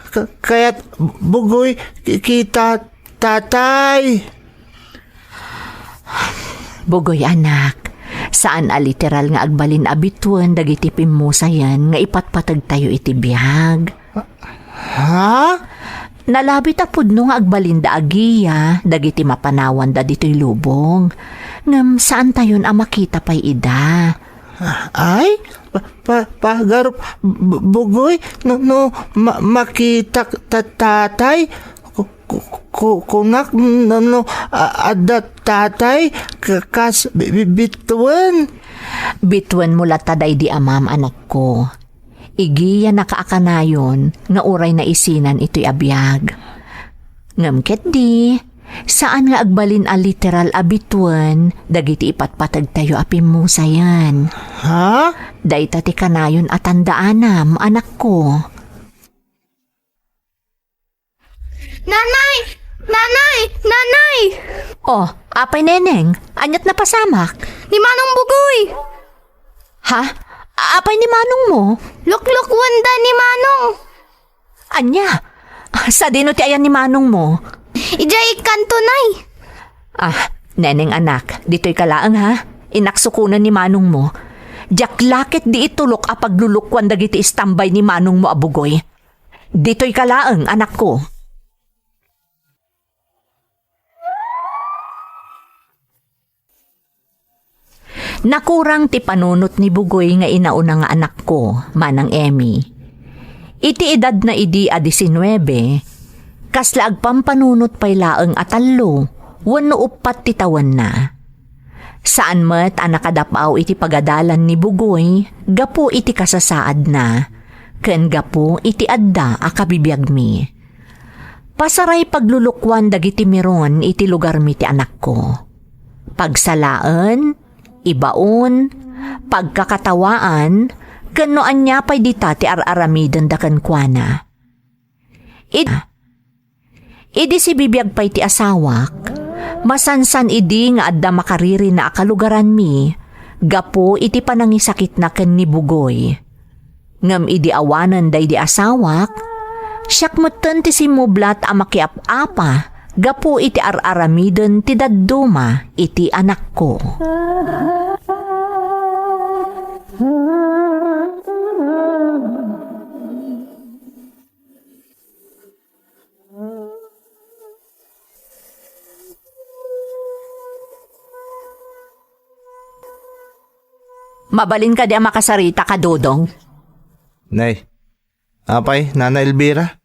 ka-, kayat Bugoy ki-, kita tatay. Bugoy, anak, saan a literal nga agbalin a bituen dagiti pimmusayen nga ipatpategtayo iti biag. Ha? Nalabit a pudno nga agbalinda a giya dagiti mapanawanda ditoy lubong. Ngem saantayon a makita pay ida. Ay? Pa, pa, pagarup, Bu-, Bugoy, no, no ma-, makitak ta-, tatay, ku-, ku-, ku-, kunak, no, no, a-, adda tatay, ka-, kas bi-, bi-, bituen. Bituenmo latta daydi amam, anakko. Igiyanaka a kanayon nga uray naisinan itoy a biag. Ngem ketdi, Saan nga agbalin a literal a bituen dagiti ipatpategtayo a pimmusayen. Ha? Dayta ti kanayon a tandaanam, anakko. Nanay! Nanay! Nanay! Oh, apay, Neneng? Ania't napasamak? Ni Manong Bugoy! Ha? Apay ni manong mo? Luklukuanda ni Manong. Ania? Sadino ti ayan ni manong mo? Idiay kanto, Nay. Ah, Neneng anak, ditoy ka laeng, ha? Inaksukonen ni manong mo. Diak la ketdi itulok a paglulukuan dagiti istambay ni manong mo a Bugoy. Ditoy ka laeng, anakko. Nakurang ti panunot ni Bugoy nga inauna nga anakko, Manang Emmy. Iti edadna idi a diecinuebe, kasla agpampanunot pay laeng a tallo wenno uppat ti tawenna. Saan met a nakadap-aw iti pagadalan ni Bugoy gapu iti kasasaadna, ken gapu iti adda a kabibiagmi. Pasaray paglulukuan dagiti miron iti lugarmi ti anakko. Pagsalaen, ibaon, pagkakatawaan, ken no ania pay dita ti ar-aramidenda kenkuana. Id-, idi sibibiag pay ti asawak, masansan idi nga adda makaririna a kalugaranmi gapu iti panangisakitna ken ni Bugoy. Ngem idi awanen daydi asawak, siak metten ti simmublat a makiap-apa gapu iti ar-aramiden ti dadduma iti anakko. Mabalin kadi a makasarita ka, Dodong? Nay, apay, Nana Elvira?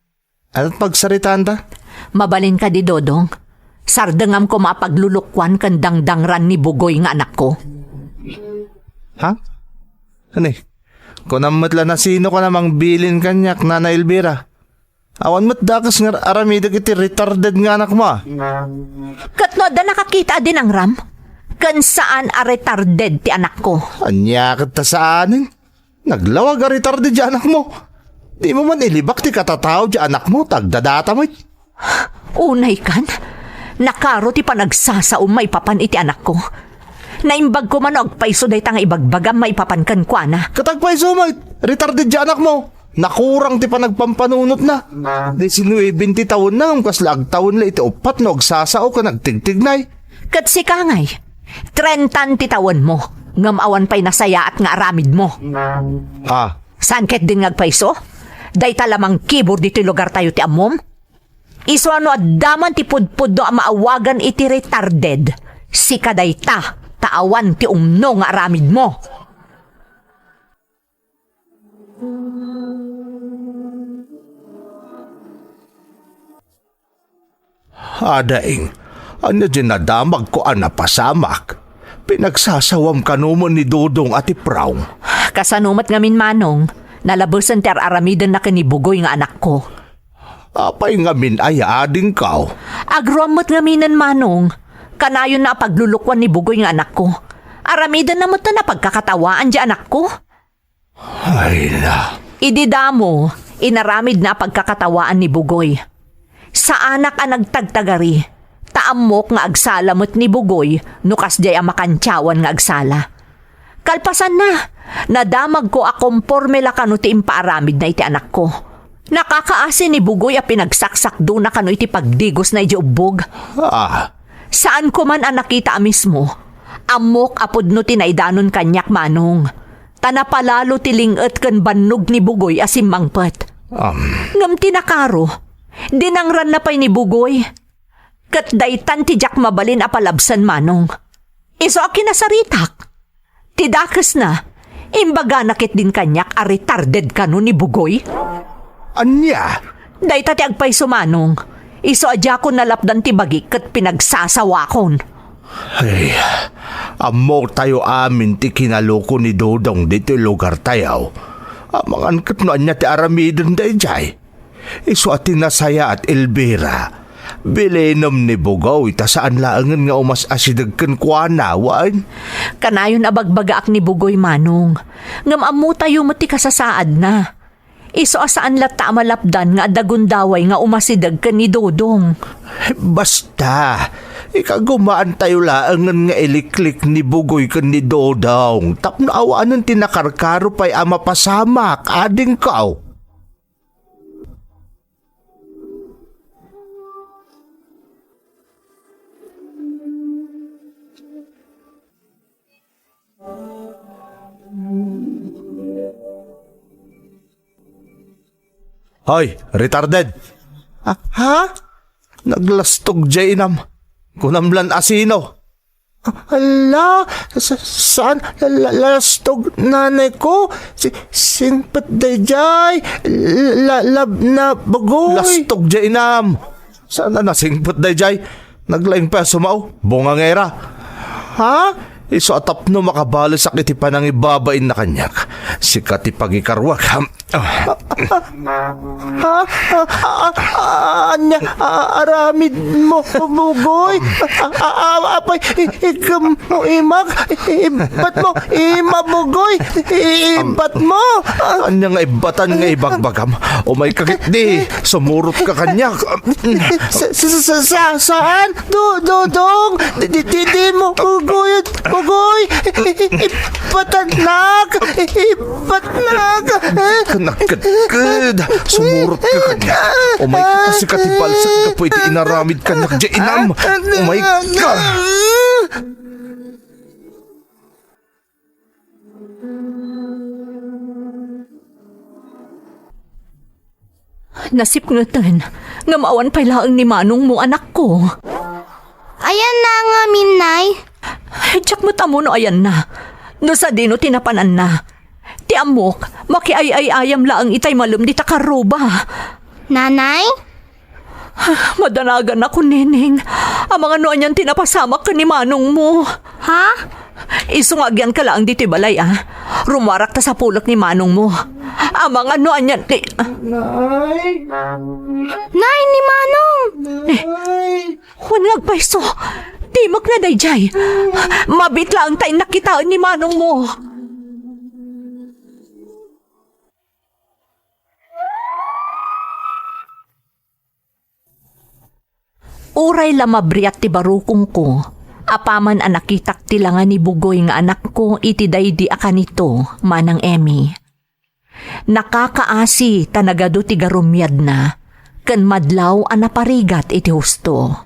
Ania't pagsaritaanta? Mabalin kadi, Dodong? Sardengam koma a paglulukuan ken dangdangran ni Bugoy nga anakko. Ha? Ani? Kunam met la, nasino ka namang bilin kaniak, Nana Elvira? Awan met dakes nga aramidek iti retarded nga anakmo, a? Ket no adda nakakita a dinangram, ken saan a retarded ti anakko. Ania ket ta saanen? Naglawag a retarded ti anakmo. Dimo man ilibak ti katatao ti anakmo, ta agdadata met. Unay kan, nakaro ti panagsasaom maipapan iti anakko. Naimbag koma no agpayso dayta nga ibagbagam maipapan kenkuana. Ket agpayso met, retarded ti anakmo. Nakurang ti panagpampanunotna. Disinuebe ti tawenna ngem kasla agtawen la iti uppat no agsasao ken agtigtignay. Ket sika ngay, trentan ti tawenmo, ngem awan pay nasayaat nga aramidmo. Ah. Saan ketdin nga agpayso? Dayta la mangkibor ditoy lugartayo ti ammom? Isu a no adda man ti pudpudno a maawagan iti retarded, sika dayta, ta awan ti umno nga aramidmo. Adaing, ania ti nadamagko a napasamak? Pinagsasawam kano met ni Dodong a ti Prong? Kasano met ngamin, Manong? Nalabesen ti ar-aramidenna ken ni Bugoy nga anakko. Apay ngamin aya, adingko? Agruam met ngaminen, Manong. Kanayonna a paglulukuan ni Bugoy nga anakko. Aramidenna metten a pagkakatawaan ti anakko. Ay na. Idi damo, inaramidna a pagkakatawaan ni Bugoy. Saanak a nagtagtagari, ta ammok nga agsala met ni Bugoy no kasdiay a makantiawan nga agsala. Kalpasanna, nadamagko a komporme la kano ti impaaramidna iti anakko. Nakakaasi ni Bugoy a pinagsaksakdona kano iti pagdigosna idiay ubbog. Ah. Saanko man a nakita a mismo. Ammok a pudno ti naidanon kaniak, Manong. Ta napalalo ti ling-et ken bannog ni Bugoy a simmangpet. Am. Ngem ti nakaro, dinangranna pay ni Bugoy. Ket daytan ti diak mabalin a palabsen, Manong. Isu a kinasaritak. Ti dakesna, imbagana ketdin kaniak a retarded kano ni Bugoy. Ania? Dayta ti agpayso, Manong. Isu a diakon nalapdan ti bagik ket pinagsasawakon. Ay, ammotayo amin ti kinaloko ni Dodong ditoy lugartayo. Amangan ket no ania ti aramidenda idiay. Isu a ti nasayaat, Elvira, Bilinem ni Bugoy ta saan laengen nga umas-asideg kenkuana, wen? Kanayon a bagbagaak ni Bugoy, Manong. Ngem ammotayo met ti kasasaadna. Isu a saan latta a malapdan nga adda gundaway nga umasideg ken ni Dodong. Basta, ikagumaantayo laengen nga iliklik ni Bugoy ken ni Dodong tapno awanen ti nakarkaro pay a mapasamak, adingko. Hoy, retarded! Ah, ha? Naglastog diay inam. Kunam lan a sino? Ala, sa-, saan? La-, la-, lastog nanay ko? Si-, singpet daydiay? La-, la-, lab na bagoy? Lastog diay inam. Saan a nasingpet daydiay? Naglaing pay a sumao, bungangera. Ha? Isu a tapno makabalesak iti panangibabainna kaniak. Sika ti pagikaruak. Ah. Ha? Ah, ah, ah, ah, ania, ah, aramid mo, Bugoy? Ah, ah, ah, apay, i-, ikam mo imak? I-, ibat mo, ima, Bugoy? I-, ibat mo? Ah. Ania nga ibatan nga ibagbagam? Umay ka ketdi, sumurot ka kaniak. Sa, sa, sa, sa, saan? Do-, Dodong! Di, di, di, di mo, Bugoy, Bugoy! Ipatagnak! Ipatnak! Kanakadkad! Sumurot ka kaniak! Umay ka, sika ti balsek gapu iti inaramid kaniak, diay inam! Umay ka! Nasipngeten, ngem awan pay laeng ni manongmo, anakko. Ayanna ngamin, Nay? Diak met ammo no ayanna. No sadino ti napananna. Ti ammok, makiay-ay-ayam laeng itay malem dita karruba. Nanay? Madanagannakon, Neneng. Amangan no anian ti napasamak ken ni manongmo. Ha? Isu nga agyanka laeng ditoy balay, a. Rummuarak ta sapulek ni manongmo. Amangan no anian ti... Nay! Nay, ni manong! Nay! Wen nga agpayso. Timek na daydiay. Mabiit laeng ta innak kitaen ni manongmo. Uray la mabriat ti barukongko, apaman a nakitak ti langa ni Bugoy nga anakko iti daydi a kanito, Manang Emmy. Nakakaasi ta nagadu ti garumiadna, ken madlaw a naparigat iti husto.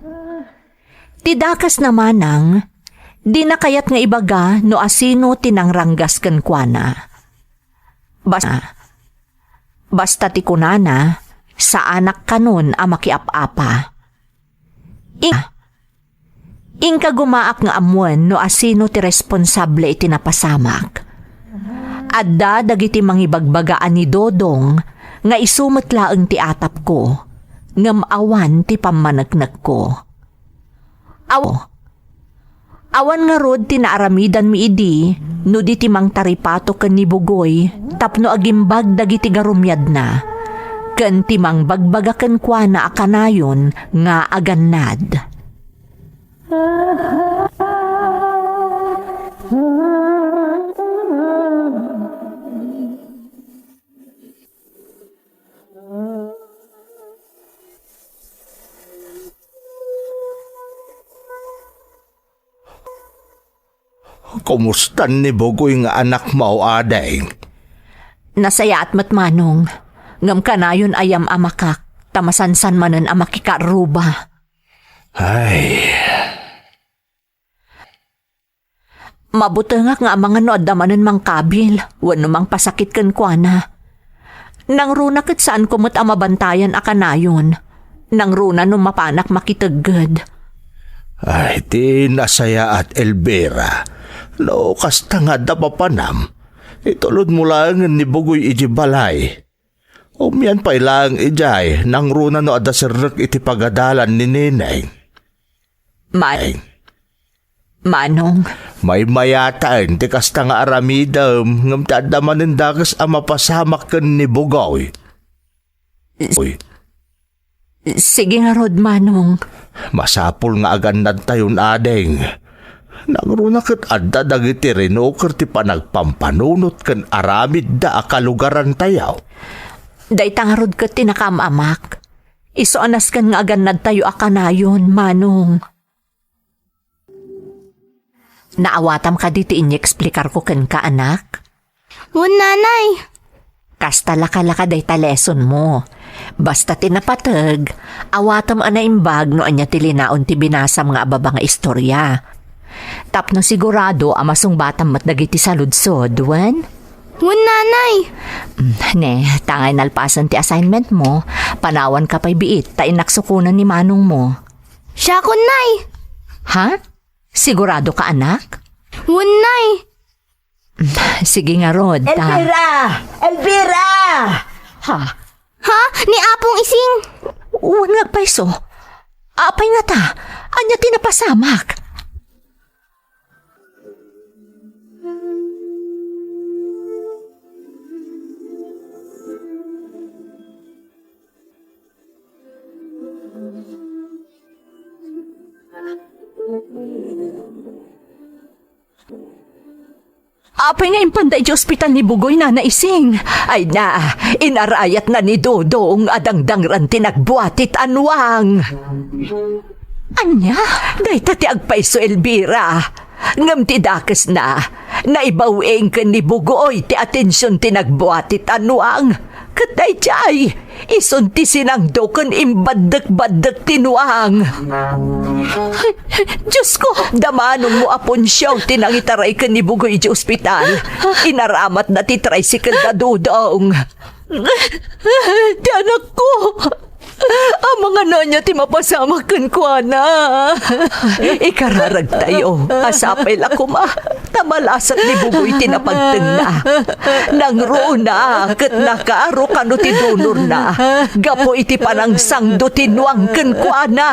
Ti dakesna manang, dina kayat nga ibaga no asino ti nangranggas kenkuana. Basta, basta ti kunana, saanak kanon a makiap-apa. In-, inkagumaak nga ammoen no asino ti responsable iti napasamak. Adda dagiti mangibagbaga a ni Dodong nga isu met laeng ti atapko, ngem awan ti pammaneknekko. Aw-, awan ngarud ti naaramidanmi idi no di ti mangtaripato ken ni Bugoy tapno agimbag dagiti garumiadna, ken ti mangbagbaga kenkuana a kanayon nga agannad. Kumustan ni Bugoy nga anakmo, ading? Nasayaat met, manong, ngem kanayon a yam-amakak, ta masansan manen a makikarruba. Ay. Mabutengak nga amangan no adda manen mangkabil wenno mangpasakit kenkuana. Nangruna ket saanko met a mabantayan a kanayon. Nangruna no mapanak makitegged. Ay, ti nasayaat, Elvira. No kasta nga adda papanam, itulodmo laengen ni Bugoy idiay balay. Umian pay laeng idiay, nangruna no adda serrek iti pagadalan ni Neneng. Ma-, Manong. Maymayataen ti kasta nga aramidem, ngem ti adda manen dakes a mapasamak ken ni Bugoy. Uy. Sige ngarud, Manong. Masapul nga agannadtayon, ading. Nangruna ket adda dagiti rinuker ti panagpampanunot ken aramidda a kalugarantayo. Dayta ngarud ket ti nakaam-amak. Isu a nasken nga agannadtayo a kanayon, Manong. Naawatam kadi ti inyeksplikar ko kenka, anak? Wen, nanay. Kasta lakalaka dayta lesson mo. Basta ti napateg, awatam a naimbag no ania ti linaon ti binasam nga ababa nga istorya. Tapno sigurado a masungbatam met dagiti saludsod, wen? Wen, nanay. Mm, ne, tangay nalpasen ti assignment mo, panawanka pay biit ta innak sukonen ni manong mo. Siakon, nay. Ha? Sigurado ka, anak? Wen, nay. Sige ngarud, ta- Elvira! Elvira! Ha? Ha? Ni Apong Ising? Wen nga agpayso. Apay ngata? Ania ti napasamak? Apay nga impanda iti ospital ni Bugoy, Nana Ising? Ay na, inarayatna ni Dodong a dangdangran ti nagbuati ti anuang. Ania? Dayta ti agpayso, Elvira. Ngem ti dakesna, naibaw-ing ken ni Bugoy ti atension ti nagbuati ti anuang. Ket daydiay, isun ti sinangdo ken imbaddek-baddek ti nuang. Ay, Diosko! Damanongmo a Poncio ti nangitaray ken ni Bugoy iti ospital. Inaramatna ti tricycle da Dodong. Ti anakko! Amangan ania ti mapasamak kenkuana? Ikararagtayo a sapay la koma ta malasat ni Bugoy ti napagtengna. Nangruna ket nakaro kano ti donorna gapu iti panangsangdo ti nuang kenkuana.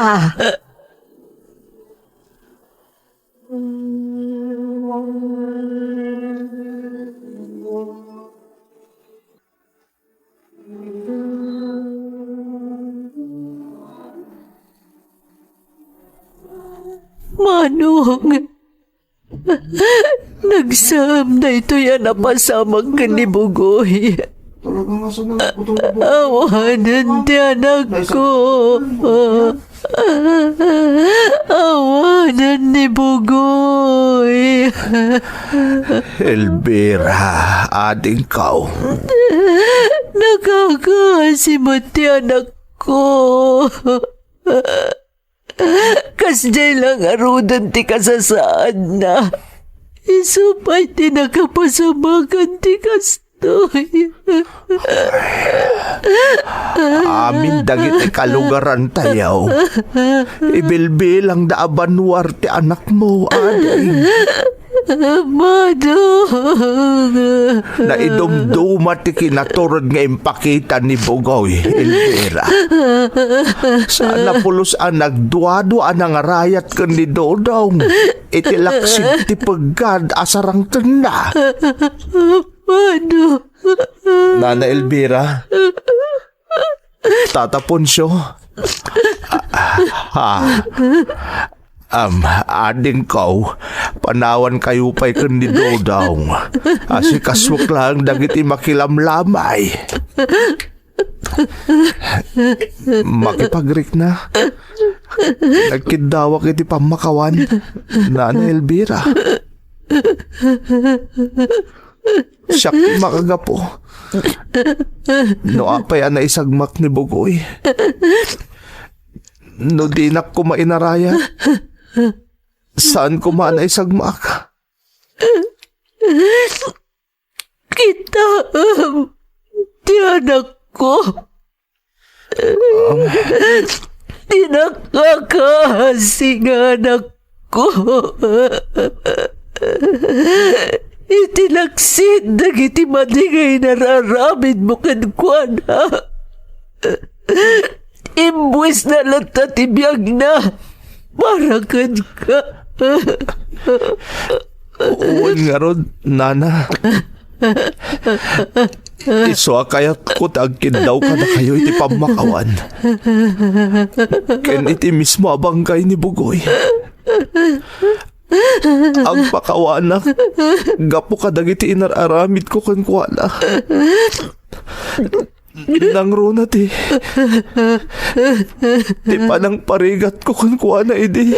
Manong, nagsam daytoy a napasamak ken ni Bugoy. Awanen ti anakko. Awanen ni Bugoy. Elvira, adingko. Nakakaasi met ti anakko. Kasdiay la ngaruden ti kasasaadna. Isu pay ti nakapasamakan ti kastoy. Amin dagiti kalugarantayo, ibilbilangda a banua ti anakmo, ading. Manong! Naidumduma ti kinatured nga impakita ni Bugoy, Elvira. Saan a pulos a nagduadua a nangarayat ken ni Dodong iti laksid ti peggad a sarangtenna. Manong! Nana Elvira, Tata Poncio. Ah, am, adingko, panawankayo pay ken ni Dodong. Asikasuek laeng dagiti makilamlamay. Makipagrikna. Nagkiddawak iti pammakawan, Nana Elvira. Siak ti makagapu. No apay a naisagmak ni Bugoy? No dinak koma inarayat? Saan koma a naisagmak? Kitaem ti anakko. Ti nakakaasi nga anakko. Iti laksid dagiti madi nga inararamidmo kenkuana, imbuesna latta ti biagna para kenka. Wen ngarud, Nana. Isu a kayatko ti agkiddaw kadakayo iti pammakawan ken iti mismo a bangkay ni Bugoy. Agpakawanak gapu kadagiti inar-aramidko kenkuana. Nangruna ti, ti panangparigatko kenkuana idi.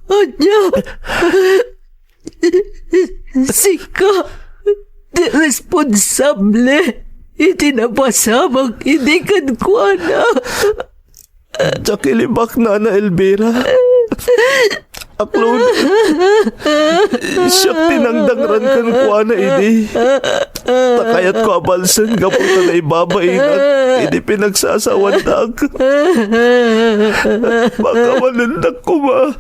Ania? Sika ti responsable iti napasamak idi kenkuana. Diak ilibak, Nana Elvira. Aklon, siak ti nangdangran kenkuana idi. Ta kayatko a balsen gapu ta naibabainak idi pinagsasawandak. Makawanendak koma.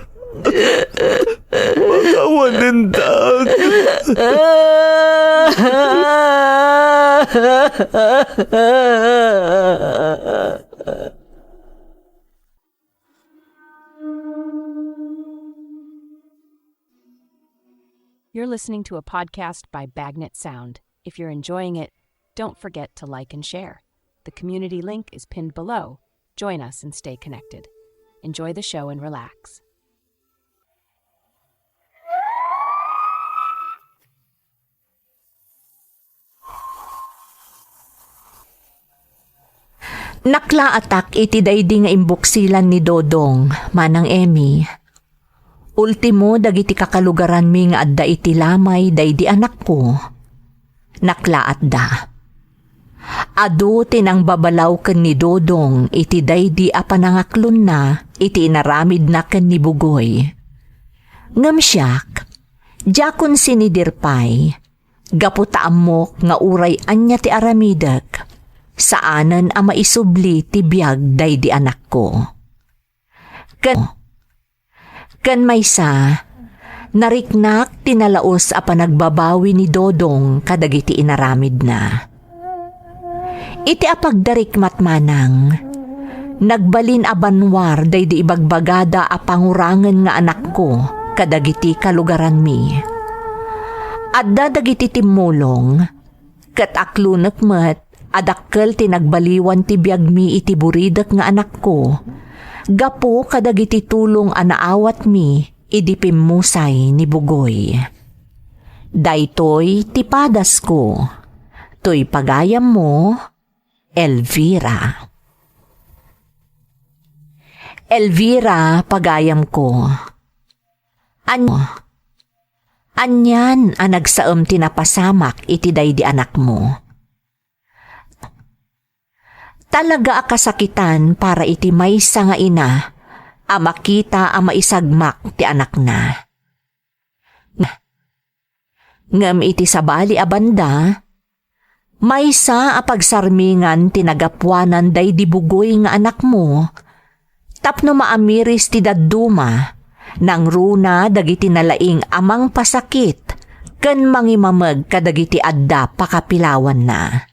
Makawanendak. You're listening to a podcast by Bagnet Sound. If you're enjoying it, don't forget to like and share. The community link is pinned below. Join us and stay connected. Enjoy the show and relax. Naklaatak iti daydi nga imbuksilan ni Dodong, Manang Emmy. Ultimo dagiti kakalugaranmi nga adda iti lamay daydi anakko. Naklaatda. Adu ti nangbabalaw ken ni Dodong iti daydi a panangaklonna iti inaramidna ken ni Bugoy. Ngem siak, diakon sinidir pay, gapu ta ammok nga uray ania ti aramidek, saanen a maisubli ti biag daydi anakko. Ken, ken maysa, nariknak ti nalaus a panagbabawi ni Dodong kadagiti inaramidna. Iti apagdarikmat manang, nagbalin a banwar daydi ibagbagada a pangurangen nga anakko kadagiti kalugaranmi. Adda dagiti timmulong, ket aklonek met a dakkel ti nagbaliwan ti biagmi iti buridek nga anakko, gapu kadagiti tulong a naawatmi idi pimmusay ni Bugoy. Daytoy ti padasko. Toy pagayammo, Elvira. Elvira, pagayamko. An-, anian a nagsaem ti napasamak iti daydi anakmo? Talaga a kasakitan para iti maysa nga ina a makita a maisagmak ti anakna. Ngem iti sabali a banda, maysa a pagsarmingan ti nagapuanan daydi bugoy nga anakmo tapno maamiris ti dadduma, nangruna dagiti nalaing a mangpasakit ken mangimameg kadagiti adda pakapilawanna.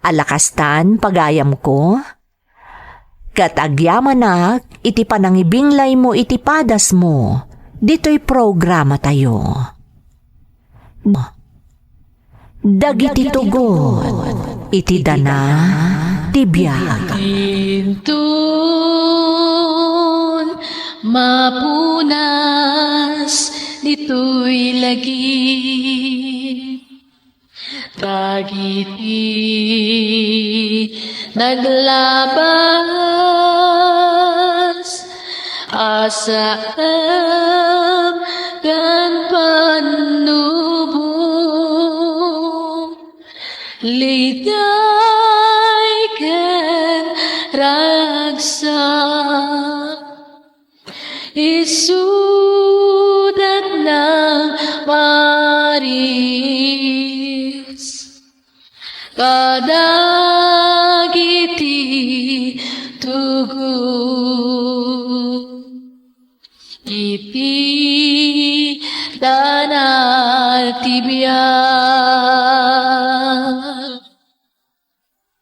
Ala kastan, pagayamko, ket agyamanak iti panangibinglaymo iti padasmo ditoy programatayo. Dagiti tugot iti dana ti biag. Inton mapunas ditoy lagi. Dagiti naglabas a saem ken pannubo, liday ken ragsak. Isuda ti nangparis kadagiti tugot iti dana ti biag.